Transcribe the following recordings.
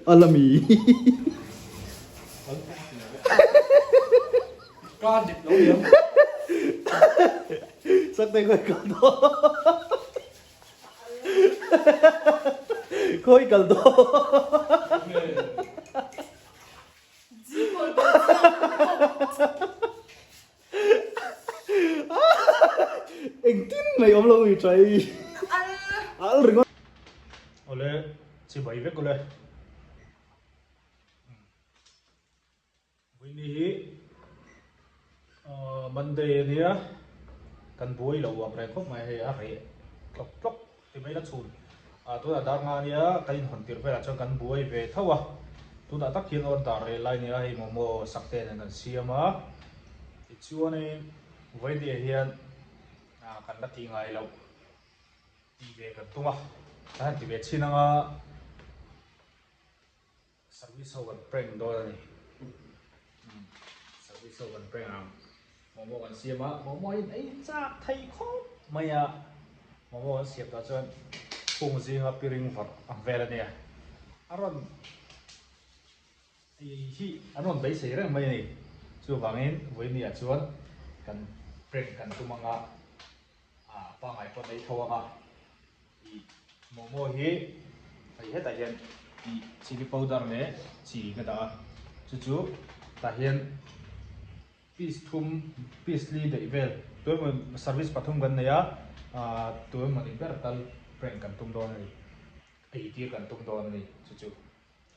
Alami. Ka dik lo liam. Sakte khawi kal dawn. Khawi kal dawn. Engtin mai awm lo i trai. Al ringawt. Awle chibai vek awle. Vawiini hi Monday a nia kan buai lo ang reng khawp mai hei a reh tlawk tlawk ti mai la chhun tunah dar nga nia kan inhawn tirh velah chuan kan buai ve tho a tunah tak hian order reh lai nia hei momo sak te nen kan siam a tichuanin vawiini ah hian kan la ti ngai loh tih ve kan tum a kan han ti ve chhin ang a. Service ho kan prank dawn a ni. Service ho kan prank ang. Momo kan siam a, momo in ei chak thei khawp mai a. Momo kan siam tah chuan phung zinga piring vawrh ang vel a nia. A rawn ei hi an rawn beisei reng mai a ni. Chuvangin vawinia chuan kan prank kan tum ang a, pangngai pawh an ei tho ang a. Ih momo hi hei hetah hian ih chilli powder leh chi ka dah a chu chu tah hian piece thum piece li daih vel tuemaw service pathum kan nei a ah tuemaw ni ber tal prank kan tum dawn a ni ei tir kan tum dawn a ni chu chu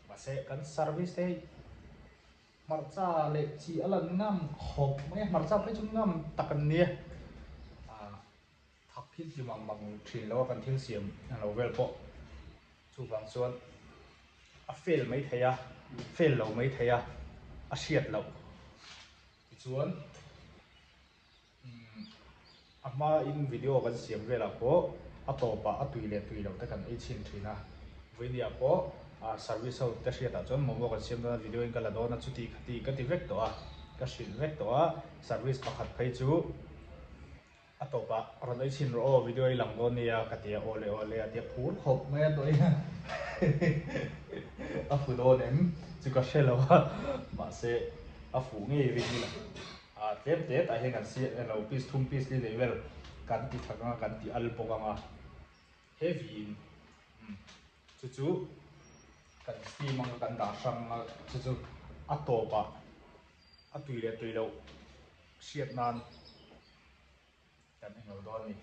mahse kan service te hei hmarcha leh chi a lan ngam khawp mai a hmarcha phei chu ngam tak an nia ah. Thak thil ti mang mang thin lo a kan thil siam ang lo vel pawh chuvang chuan a fail mai thei a, fail lo mai thei a, a hriat loh tichuan umm a hma in video kan siam velah pawh a tawpah a tui leh tui loh te kan ei chhin thin a, vawinia pawh service ho te hriatah chuan momo kan siam dawn a video in ka la dawn a chuti khati ka ti vek tawh a, ka hrilh vek tawh a, service pakhat phei chu. A tawpah rawn ei chhin rawh aw video i lang dawn nia ka ti a awle awle a ti a phur khawp mai a tawh hian a fu dawn em chu ka hre lo a mahse a fuh ngei ring ila a tlem te tah hian kan siam elo piece thum piece li leh vel kan ti thak anga kan ti al bawk anga heavy in chu chu kan steam anga kan dah hrang anga chu chu a tawpah a tui leh tui loh hriat nan. Kan englo dawn a ni.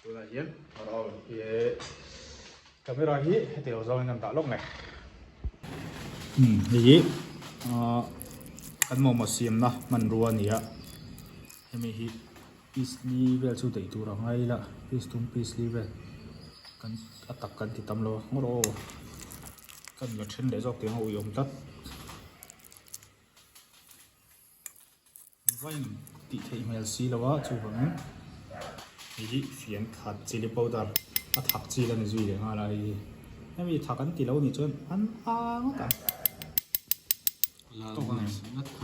Tunah hian camera hi heti lo zawngin kan dah lawk mai. Hei hi kan momo siamna hmanrua a ni a. Hemi hi piece li vel chu daih tur a ngai ila piece thum piece li vel kan a tak kan ti tam lo a ngawr aw. Kan la then leh zawk tiang a uiawm tlat. Vain tih theih hmel si lo a chuvangin hei hi fian khat chilli powder a thak chi la ni zui leh nghal a hei hi hemi thak an ti lo nih chuan an a ngawt ang tawk ang em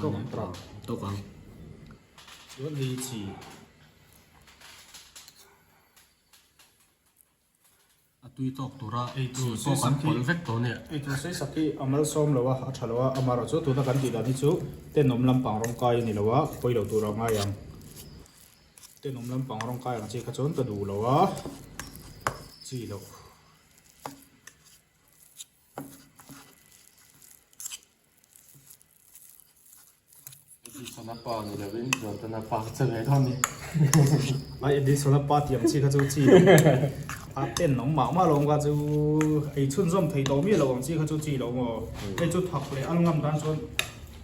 tawk ang tawk tawk ang chuan hei chi A tui tawk tura ei tur pawh kan pawlh vek tawh nia. Ei tur sawi sak hi a malsawm lo a, a tha lo a, amaherawhchu tuna kan tih dan hi chu tenawm lampang rawng kai a ni lo a, pawi lo tur a ngai ang. Tenawm lampang rawng kai ang chi kha chuan ka duh lo a, chi loh. Edisona pa ni lovin Jordana pa ka che ve dawn ni. Ai Edisona pa tih ang chi kha chu chi lo. A ten awm mah mah lo ang kha chu ei chhunzawm thei tawh miah lo ang chi kha chu chi lo maw. Hei chu thak leh al ngam tan chuan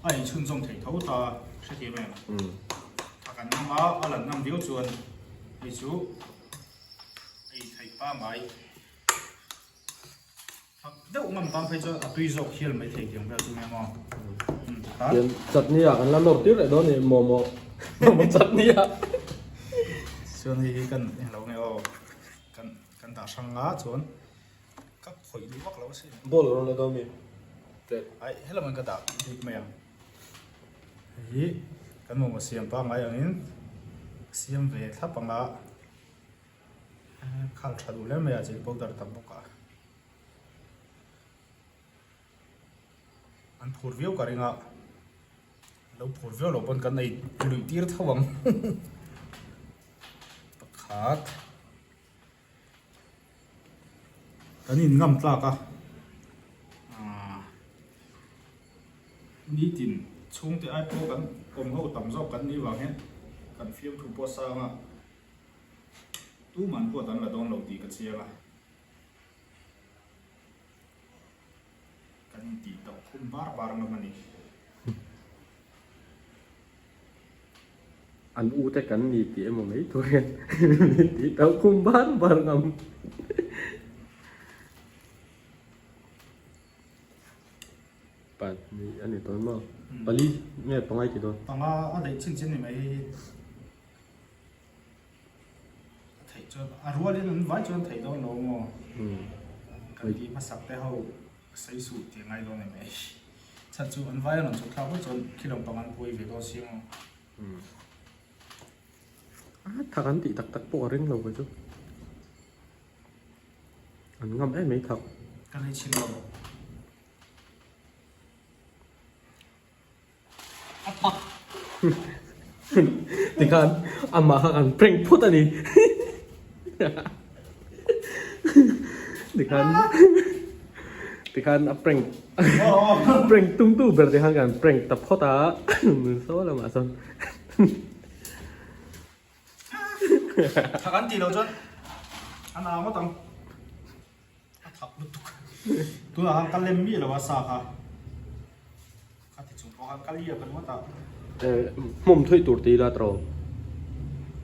a ei chhunzawm thei tho ta hrethiam em. Thak an ngam a, a lan ngam viau chuan hei chu ei theih pangngai. Thak deuh ngam tan phei chuan a tui zawk hial mai thei tiang vel chu nge maw. Tian chutney ah kan la nawr tir leh dawn ni momo momo chutney ah. Chuan hei hi kan englo nge aw kan kan dah hrang a chuan ka khawih duh vak lo asin. Bowl rawn la dawn mi plate. Ai helam an ka dah bik mai ang. Hei hi kan momo siam pangngai angin siam ve thlap anga. Khal tha duh hle mai a chilli powder tam bawk a. An phur viau ka ring a, lo phur viau loh pawn kan ei luih tir tho ang. Pakhat. Kan in ngam tlak a, nitin chhungte ai pawh kan awm ho tam zawk kan nih vang hian kan fiamthu pawh sang a, tuman huat an la dawn lo tih ka chiang a. Kan intih tauh khum bar bar ngam a ni. An u te kan ni tih emaw mai tur hian min tih tauh khum bar bar ngam. Pahnih a ni tawn maw? Pali nge pangai ti dawn? Panga a daih chin chin ni mai hei hi. A theih chuan a rualin an vai chuan theih dawn lo maw? Kan tih hmasak te ho sawi suh tih a ngai dawn em ei. Chhan chu an vai a rawn chhuk thlak vek chuan khi lampang an buai ve dawn si maw? A thak an tih tak tak pawh a ring lo ve chu. An ngam em mai thak. Ka nei chhin lo. A thak. Tikhan amah kha kan prank phut a ni. Tikhan tikhan a prank prank tum tu ber tikhan kan prank ta phawt a nun saw lamah sawn. Thak an tih loh chuan a na ngawt ang. A thak lutuk. Tunah khan ka lem miah lo a sa kha. Kha ti chung pawh khan ka liak ringawt a. Hmawm thui tur ti ila tawh.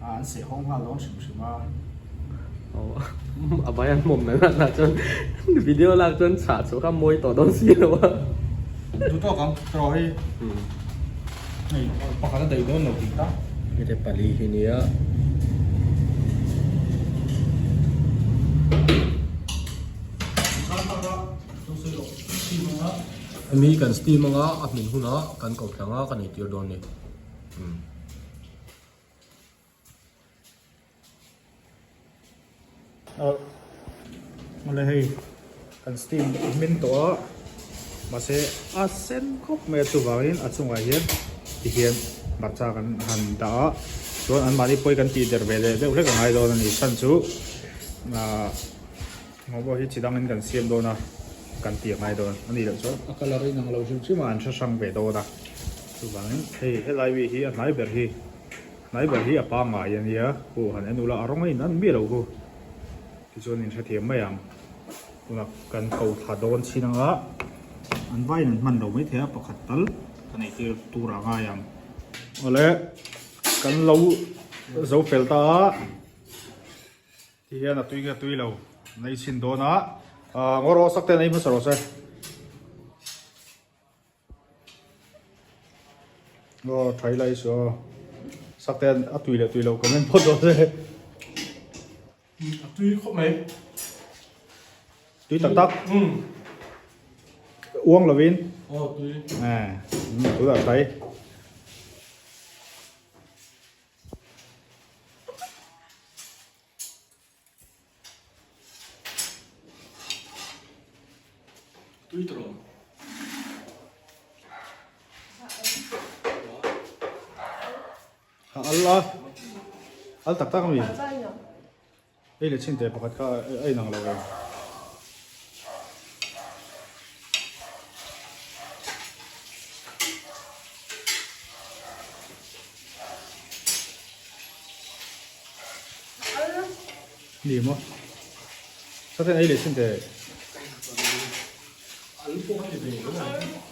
A an seh hawng nghal dawn hrim hrim a. A vai an hmawm na na chuan video lak chuan chhah chhuah kha mawi tawh dawn si lo a. Duh tawk ang tawh hei. Hei pakhat a daih dawn lo tih ta. Hete pali hi nia. Hemi kan steam anga a hmin hunah kan ko tlang a kan eitir dawn a ni. Awle hei kan steam hmin tawh a mahse a sen khawp mai a chuvangin a chungah hian tihian hmarcha kan han dah a chuan anmahni pawi kan tih der ve leh deuh hlek a ngai dawn a ni chhan chu ahh momo hi chi dangin kan siam dawn a kan tih a ngai dawn a nih loh chuan a colour a inang lo hrim hrim a an hre hrang ve dawn a chuvangin hei helai mi hi a hnai ber hi. Hnai ber hi a pangngai a nia, khu han en ula a rawng a in an miah lo khu. Tichuan in hrethiam mai ang. Tunah kan ko thla dawn chin anga an vaiin an hman lo maithei a, pakhat tal ka neih tir tur a ngai ang. Awle kan lo zo fel ta a, ti hian a tui nge tui lo nei chhin dawn a, ngaw rawh sak te an ei hmasa rawh se. Aw tha ila i saw sak te a tui leh tui loh comment phawt dawn se. A tui khawp mai. Tui tak tak. Uang lovin. Aw tui. Eh, tui a tha i. Tui tawh lo. Ha al a al tak tak ami ei leh chin teh pakhat kha a inang lo em. Ni maw? Saten ei leh sin teh. Al pawh a ni ve lo ang.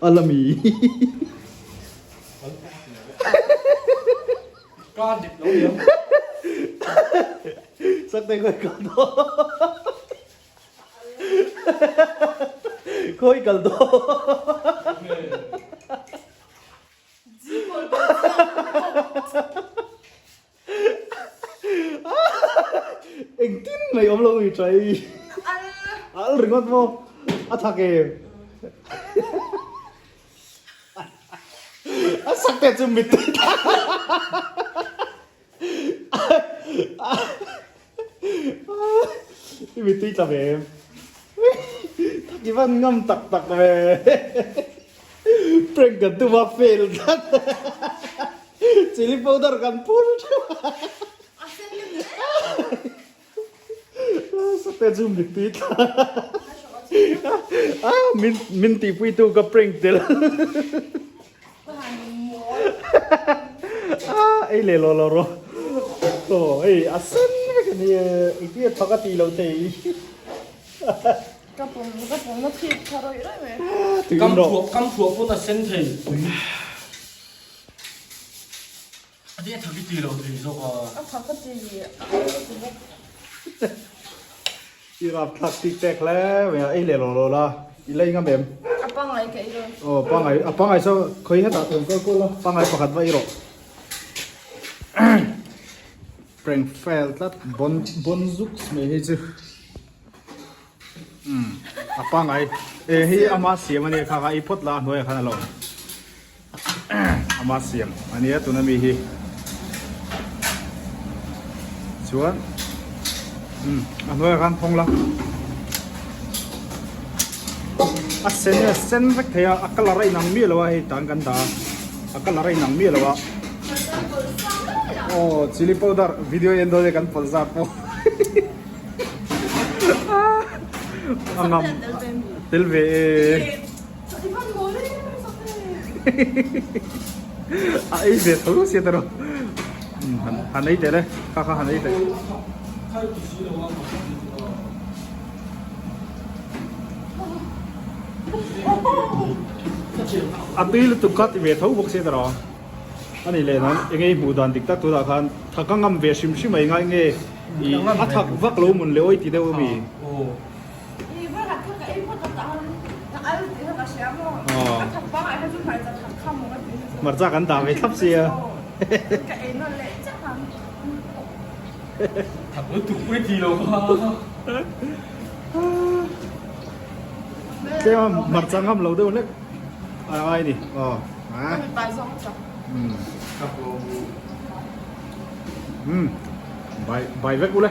Alami. Ka dik lo niang. Sakte khoi kal do. Khoi kal do. Engtin mai awm lo i trai. Al ringawt maw? A thak em? Sakte chu mittui tla. I mittui tla ve em? Tak i van ngam tak tak ve. Prank kan tum a fail tlat. Chili powder kan phur theuh a. Sakte chu mittui tla. Min min tihpuitu ka prank tel. Ei leh lo lo rawh. Aw hei a sen vek a ni e. Engtin nge thawk a tih loh thei. Ka pum ka pum na thip tha rawih rawih mai. Tuin rawh. Kam thuah pawn a sen thei. A ti a thak i ti lo thei zawk a. A thak ka ti a ei ka ti bawk. I rap thlak tik tek hle mai a, ei leh lo lo la, i lei ngam em? A pangai ka ei lo. Aw pangai, a pangai saw khawi hetah awm kal kual la, pangai pakhat va ei rawh. Prank fail tlat, bon bon zuks mai hei chu. Umm a pangai, e hei ama siam a nia kha kha ei phawt la a hnuaiah khan a lo awm. Ama siam a nia tuna mi hi chuan umm a hnuaiah khan phawng la a sen a sen vek thei a a colour a inang miah lo a hei tan kan dah a a colour a inang miah lo a aw chilli powder video en dawn e kan pawlh zat pawh a ngam tel ve e. A ei ve tho sia ta rawh. Han ei teh le, kha kha han ei teh. A tui lutuk kha ti ve tho bawk sia ta rawh. Ani leh nan eng ei hmuh dan dik tak tunah khan thak a ngam ve hrim hrim a engai nge a thak vak lo mun leh awi ti deuh a mi. Hmarcha kan dah ve thlap sia. Tlem a hmarcha ngam lo deuh hlek a ngai ni. Aw. Umm. Bai bai vek ule.